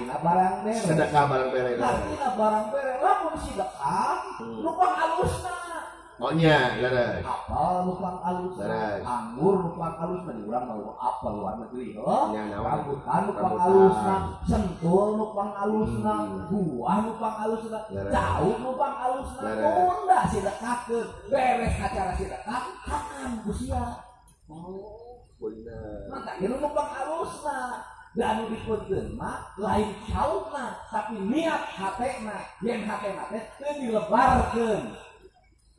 Hartina barang bere. Sedekah barang bere. Hartina barang bere lamun sedekah nu pangalusna. Oh nya, leres. Apel nu pangalusna, anggur nu pangalusna di urang mah apel luar negeri heuh. Rambutan nu pangalusna, sentul nu pangalusna, buah nu pangalusna, cau nu pangalusna, tunda sedekahkeun. Beres acara sedekah, hakan ku sia. Oh, bener. Mata ieu nu pangalusna. Da anu dipeunteun mah lain cauna, tapi niat hatena, yen hatena teh teu dilebarkeun.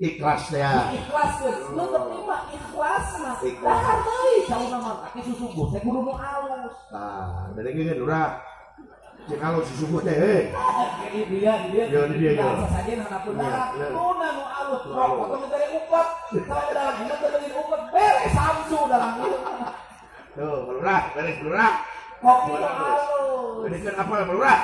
Ikhlas ya. Ikhlaskeun. Nu penting mah ikhlasna. Dahar deui cauna mah make susuguh teh kudu nu alus. Tah, dengekeun urang. Cek alus susuguh teh heuh. Di dia di dia. Yo di dia yo. Sasajen hanapun darat. Nuna nu alus rokok teh bere upet. Kalau dalam ieu teh bere upet beres samsu dalam ieu. Tuh, lurah, beres lurah. Kopi nu alus. Dengekeun apa lurah?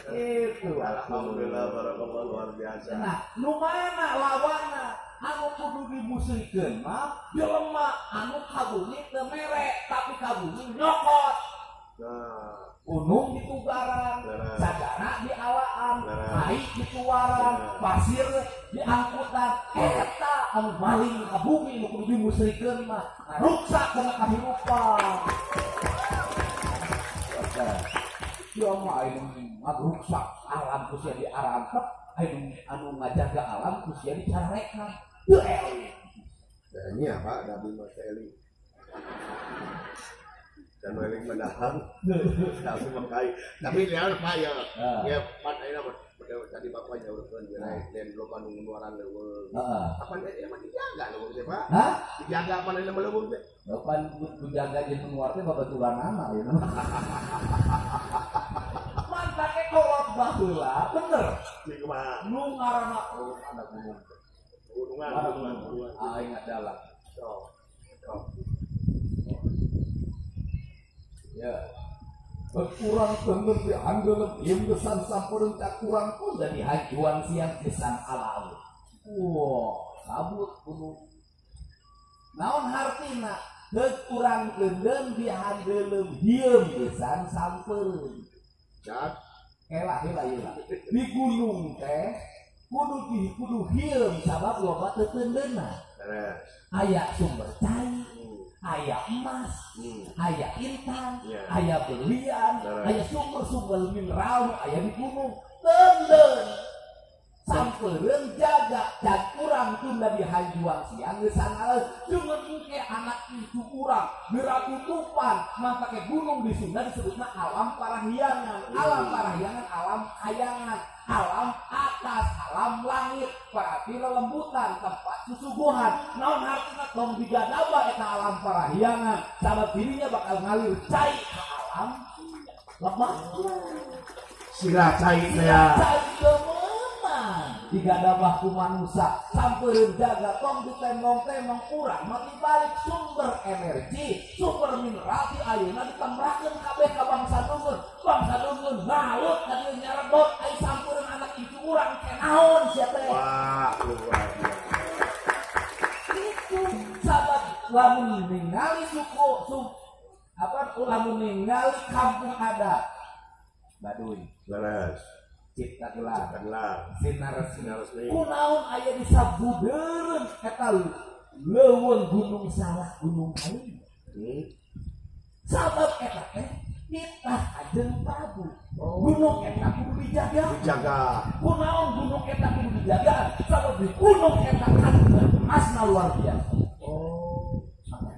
Itu alhamdulillah barakallah luar biasa. Nah, nu mana lawanna anu kudu dimusrikeun mah jelema anu kabumi teu mere tapi kabumi nyokot. Nah, gunung ditugaran, sagara dialaan, kai dituaran, pasir diangkutan, eta anu maling ka bumi nu kudu dimusrikeun mah ruksak kana kahirupan. Dia mah anu ngaruksak alam ku sia diarantep, anu ngajaga alam ku sia dicarekan. Teu eling. Da nya Pak, da abdi mah teu eling. Dan eling mah dahang. Da abdi mah kai. Tapi lihat Pak ya. Ya pan ayeuna tadi Bapak nyaurkeun geura den loba nu ngeluaran leuweung. Apa ieu mah dijaga leuweung teh Pak? Hah? Dijaga apa ayeuna mah leuweung teh? Pan dijaga jeung nu teh babaturanana ieu. Mantake kolot baheula bener. Cing kumaha? Nu ngaranna oh ada gunung. Gunungan, gunungan. Aing adalah. Sok. Sok. Ya. Kurang bener di anggelem ieu gesan sampurun tak kurang pun dari hajuan siang gesan alalu. Wah, sabut gunung. Naon hartina? Heuk kurang keundeun di handelem hieum gesan sampeun. Cak. Elah heula ieu. Di gunung teh kudu hieum sabab loba teu-teundeunna. Leres. Aya sumber cai, aya emas, aya intan, aya berlian, aya sumber-sumber mineral, aya di gunung. Teundeun. Sampereun jaga dan urang tunda di hajuang siang geus alus jeung engke anak cucu urang geura tutupan mah pake gunung di Sunda disebutna alam parahyangan, alam parahyangan, alam kayangan, alam atas, alam langit, berarti lelembutan tempat susuguhan. Naon hartina tong digadaba eta alam parahyangan sabab dirinya bakal ngalir cai ka alam lemah. Sirah cai teh ya. Digadabah ku manusia sampereun jaga tong ditemong-temong urang mah dibalik sumber energi, sumber mineral di ayeuna ditemrakeun kabeh ka bangsa Dungun. Bangsa Dungun ngalut ka dieu nyarebot ai sampereun anak cucu urang ke naon sia teh. Wah, luar biasa. Itu sabab lamun ningali suku apa lamun ningali kampung adat Baduy. Leres. Cipta gelar, sinar resmi. Kunaon aya di sabudeureun eta leuweung gunung Salak Gunung Halim. Sabab eta teh titah Kanjeng Prabu. Gunung eta kudu dijaga. Dijaga. Kunaon gunung eta kudu dijaga? Sabab di gunung eta kandungan emasna luar biasa. Oh.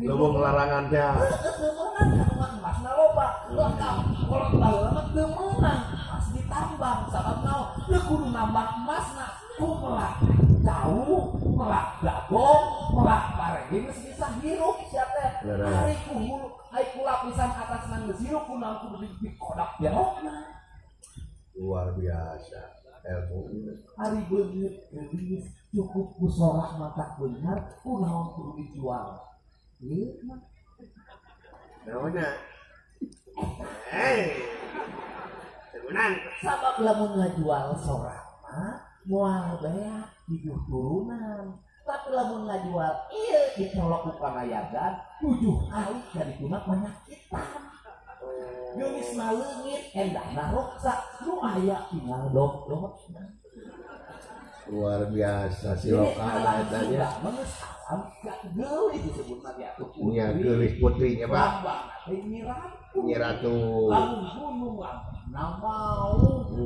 Leuweung larangan teh. Heueuh, teu meunang kandungan emasna loba. Lengkap. Kolot baheula mah teu meunang. Ditambang sabab naon teu kudu nambang emasna ku melak cau, melak gagong, melak parege geus bisa hirup sia teh. Ari ku hulu, ari ku lapisan atasna geus hirup kunaon kudu dikodak jerokna. Luar biasa ilmu. Ari beungeut geulis cukup ku sorah mata beunghar kunaon kudu dijual. Ieu mah naonna? Hei. Sabab lamun ngajual sorah mah moal beak tujuh turunan. Tapi lamun ngajual ieu dicolok ku panayagan 7 kali dari tuna penyakitan. Geulisna leungit endahna ruksa nu aya tinggal dok-dok. Luar biasa siloka eta nya. Alam geulis disebutna ge atuh putri. Nya geulis putrinya Pak. Nyi Ratu. Nyi Ratu. Lamun gunung lambangna mau.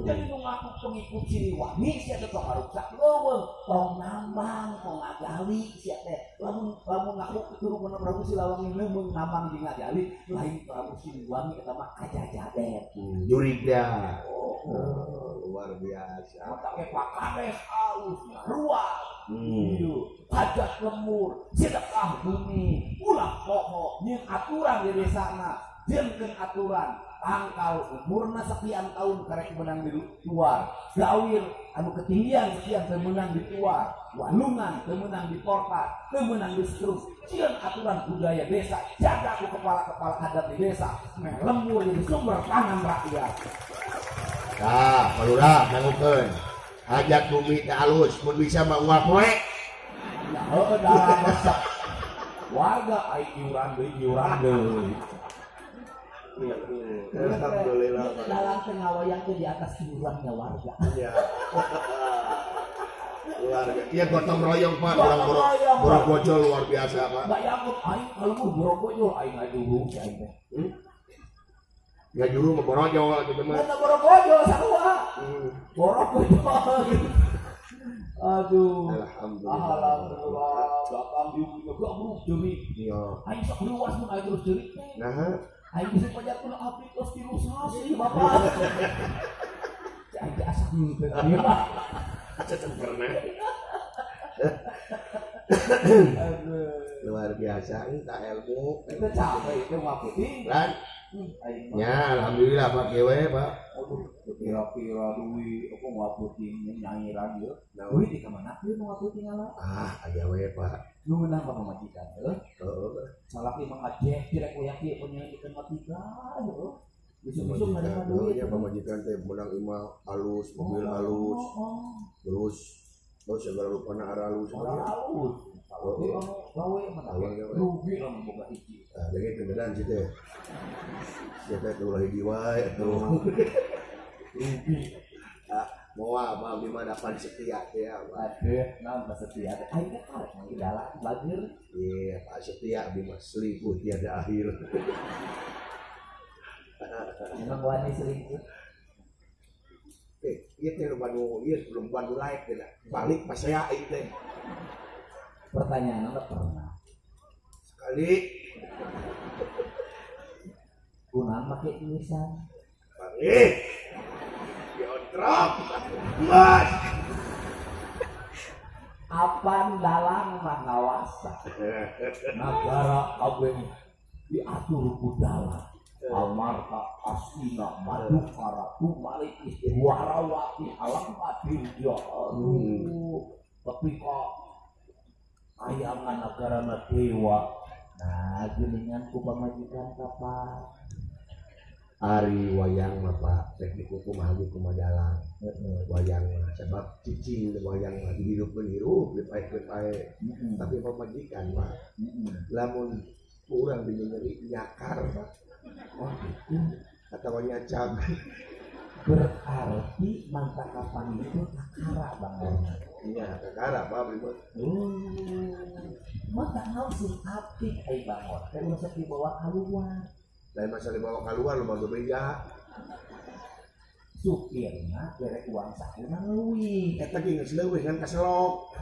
Jadi nu ngaku pengikut Siliwangi sia teh tong ngaruksak leuweung, tong nambang, tong ngagali sia teh. Lamun lamun ngaku keturunan Prabu Siliwangi leuweung nambang jeung ngagali, lain Prabu Siliwangi eta mah kajajaden. Juriga. Oh, luar biasa. Make pakades alus ruang. Ieu hajat lemur, sedekah bumi, ulah poho, nyeun aturan di desana, jieunkeun aturan. Tangkal umurna sekian tahun karek menang di luar, gawir anu ketinggian sekian teu meunang di luar, walungan teu meunang di porta, teu meunang di struk. Jieun aturan budaya desa, jaga ku kepala-kepala adat di desa, meh lembur jadi sumber pangan rakyat. Tah, Palurah dangukeun. Hajat bumi teh alus, mun bisa mah unggal poe. Ya heueuh da masak. Warga ai iuran deui iuran deui. Alhamdulillah. Dalam tengah teh di atas iurannya warga. Iya. Luar biasa. Iya gotong royong Pak, orang borobojol luar biasa Pak. Bayangkeun aing kalau borobojol aing ngajuru si aing teh. Ya juru mah borojol gitu mah. Eta borobojol sarua. Borobojol gitu. Aduh. Alhamdulillah. Alhamdulillah. Bakal diuji gabruk jeuri. Iya. Aing sok luas mun aing terus jeuri teh. Nah, aing bisa pajarkeun abdi tos tilu sasi bapak. Cai aing teh asa henteu ieu mah. Asa teu pernah. Aduh. Luar biasa entah ilmu. Itu capek itu mah putih. Lan. Ya, alhamdulillah Pak Kewe, Pak. Aduh, kira-kira duit aku ngaputing nyairan ieu. Duit di kamana ieu nu ngaputing ala? Ah, aya we, Pak. Nu meunang ka pamajikan heuh. Heeh. Salaki mah ngajeh direk we kieu punya matikan heuh. Besok-besok ngarima duit. Ya pamajikan teh meunang imah alus, mobil alus. Terus terus segala rupana aralus. Alus. Tapi anu gawe mah rugi lamun boga hiji. Ah, jadi kegedean sih teh. Sia teh ulah hiji wae atuh. Rugi. Ah, moal mah abdi mah dapan setia teh ya, Pak. Aduh, naon setia teh? Aing teh karek mah dalam bageur. Iya, Pak setia abdi mah selingkuh tiada akhir. Emang wani selingkuh? Ieu teh loba nu ieu belum bantu like teh. Balik pas saya aing teh. Pertanyaan anda pernah sekali kunaon make tulisan panggih diontrok mas apan dalang mah ngawasa nagara kabeh diatur ku dalang Amarta Astina Madukara Tumalik Warawati Alam Padirja. Tapi kok kayangan negara dewa. Nah, geningan ku pamajikan kapan? Ari wayang mah Pak, rek dikukumaha ge kumaha dalang. Wayang mah sebab cicing wayang mah dihidupkeun hirup, dipaekeun pae. Tapi pamajikan mah lamun urang dinyeri nyakar Pak. Oh gitu. Atawa nyacag. Berarti mantap kapan itu kakara Bang. Iya, kakara Pak beli mah. Mata naon sing apik ai Bang teh ulah sok dibawa keluar. Lain masa dibawa keluar loba bebeja. Supirna bere uang sakuna leuwih. Eta ge geus leuwih ngan kaselok.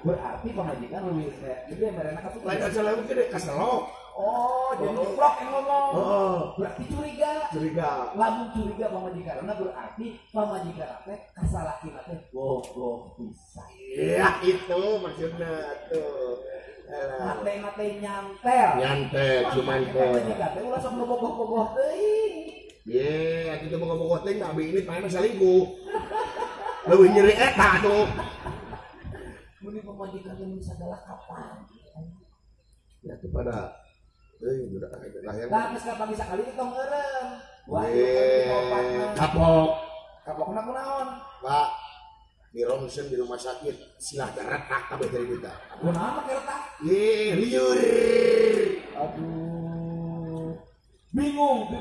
Berarti pamajikan leuwih jadi merena ka supir. Lain masa leuwih gede kaselok. Oh, jadi jeplok yang ngomong. Oh. Berarti curiga. Curiga. Lamun curiga pamajikan berarti pamajikan teh kasalakina teh gogoh pisan. Iya, itu maksudna tuh. Mate-mate nyantel. Nyantel cuman teh. Ulah sok nu bogoh-bogoh teuing. Ye, atuh teu bogoh-bogoh teuing abi ini pae mah salingkuh. Leuwih nyeri eta atuh. Mun pamajikan teh sagala kapan. Ya teu pada euy budak lahir. Lah geus kapanggih sakali tong eureun. Wah, kapok. Kapokna kunaon? Pak, di rongsen di rumah sakit silah retak kabeh dari kita. Kunaon make retak? Ih, liur. Aduh.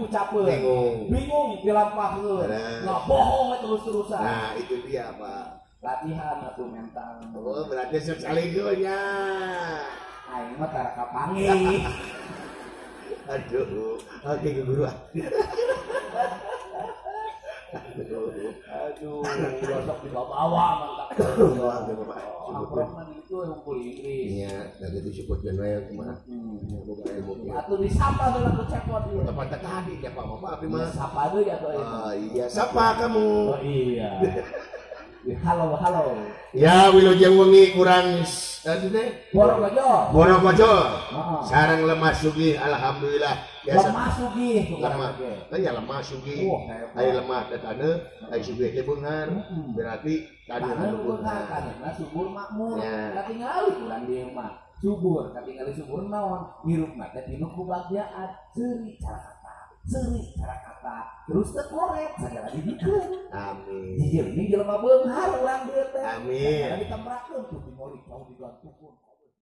diucapkeun. Bingung dilampahkeun. Nah, bohong terus-terusan. Nah, itu dia, Pak. Latihan atuh mental. Oh, berarti sok salingkuhnya. Aing mah tara kapanggih. Aduh, oke guru. Aduh, gosok di bawah mantap. Bawa ke Bapak. Amplopna di itu unggul Inggris. Iya, da gitu syukurkeun we kumaha. Boga ilmu. Atuh disapa heula ku cepot ieu. Tepat tadi ya Pak, Bapak abi mah. Sapa deui atuh ieu. Ah iya, sapa kamu? Oh iya. Halo, halo. Ya, wilujeng wengi kurang tadi teh. Borokojo. Borokojo. Heeh. Sareng lemah sugih alhamdulillah. Biasa. Lemah sugih lemah. Lah ya lemah sugih. Ai lemah teh taneuh, ai sugih teh beunghar. Berarti taneuh anu beunghar. Taneuhna subur makmur. Katingali urang dieu mah. Subur, katingali subur naon? Hirupna teh pinuh kebahagiaan, seuri cara seuri cara terus teh korek sagala dibikeun. Amin. Jieun jelema beunghar urang dieu teh. Amin. Ditembrakeun tuh dimoli jauh digantungkeun.